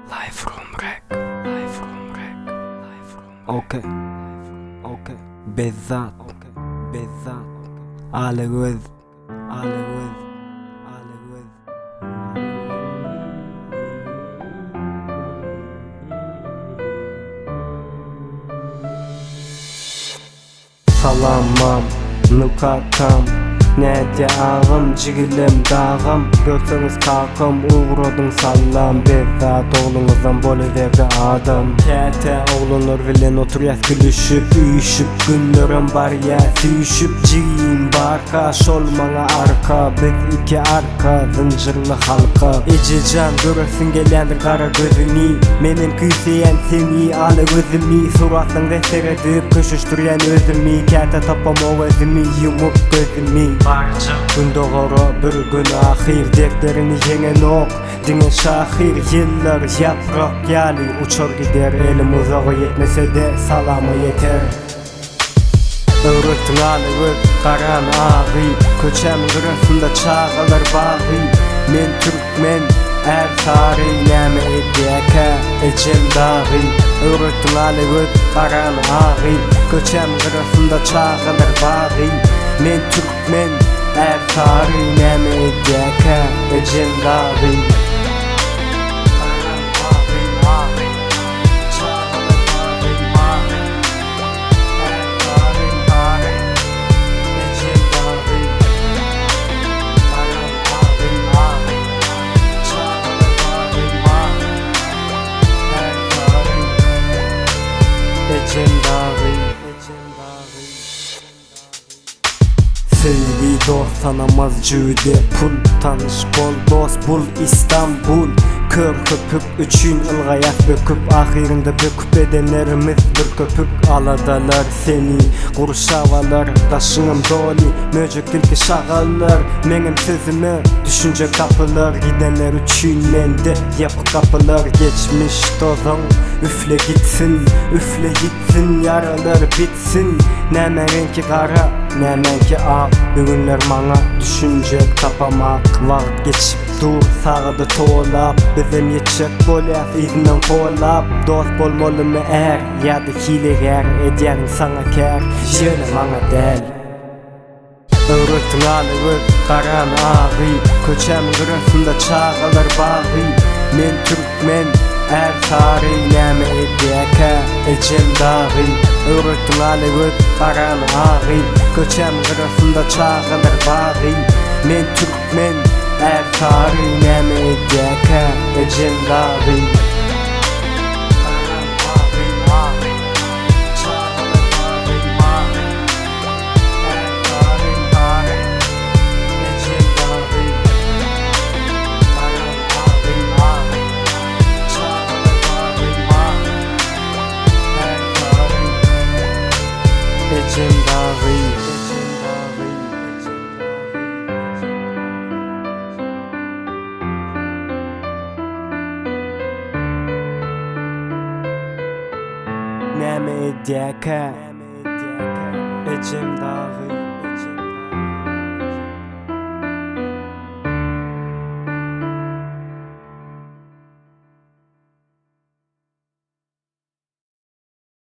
Life Room Rec. Life Room Rec. Life Room Ok. Ok. Bezzat. Bezzat. Alagöz. Alagöz. Alagöz. Salam mam, nu kak tam Nätýä agam, jigilem, dagam Görseňiz kakam, ugradyň sallam Bezzat ogluňyzam boluberdi adam Käte oglanlar bilen oturýas gülüşip, üýşüp Günlerem barýa süýşüp Jigim barka, şol maňa arka Biz iki arka, zynjyrly halka Ejejan, göresiň gelýändir gara gözümi Menem küýseýän seni, ala gözümi Suratlaňda seredip, köşeşdirýän özümi Käte tapamok özümi, ýumup gözümi Barjak gündogara bir gün ahyr Dertlerini ýeňenok diňe şahyr Ýyllar ýaprak ýaly uçar gider Elim uzaga ýetmese-de salama ýeter Öwretdiň ala göz, garan agy Köçämiň gyrasynda çagalar bagy Men türkmen, ärsary Näme edýäkä ejem dagy Öwretdiň ala göz, garan agy Köçämiň gyrasynda çagalar bagy Men türkmen, ärsary Näme edýäkä ejem dagy Garan agy, agy Çagalar bagy, bagy Ärsary, sary Ejem dagy Garan agy, agy Çagalar bagy, bagy Ärsary Ejem dagy Ejem dagy Söýgi dost tanamaz jübüde pul Tanyş bol dost bul Istanbul Kör köpük üçin ylgaýas böküp Ahyrynda böküp edenlerimiz bir köpük Aladalar seni gurşap alar Daşyňam doly möjek tilki şagallar Meňem sözüme düşünjek tapylar Gidenler üçin mende ýapyk gapylar Geçmiş tozan üfle gitsin Üfle ýitsin ýaralar bitsin Näme reňki gara, nämäňki ak Bu günler maňa düşünjek tapamak Wagt geçip dur sagady towalap Bizem ýetjek bolýas yzyndan kowalap Dost bolmalymy är ýa-da hilegär Edýäniň saňa kär, ýöne maňa däl. Öwretdiň ala göz, garan agy Köçämiň gyrasynda çagalar bagy Men türkmen, ärsary Näme edýäkä ejem dagy Öwretdiň ala göz, garan agy Köçämiň gyrasynda çagalar bagy Men türkmen, ärsary Näme edýäkä ejem dagy Garan agy, agy Çagalar bagy, bagy. Ejem dagy Näme edýäkä? Ejem dagy.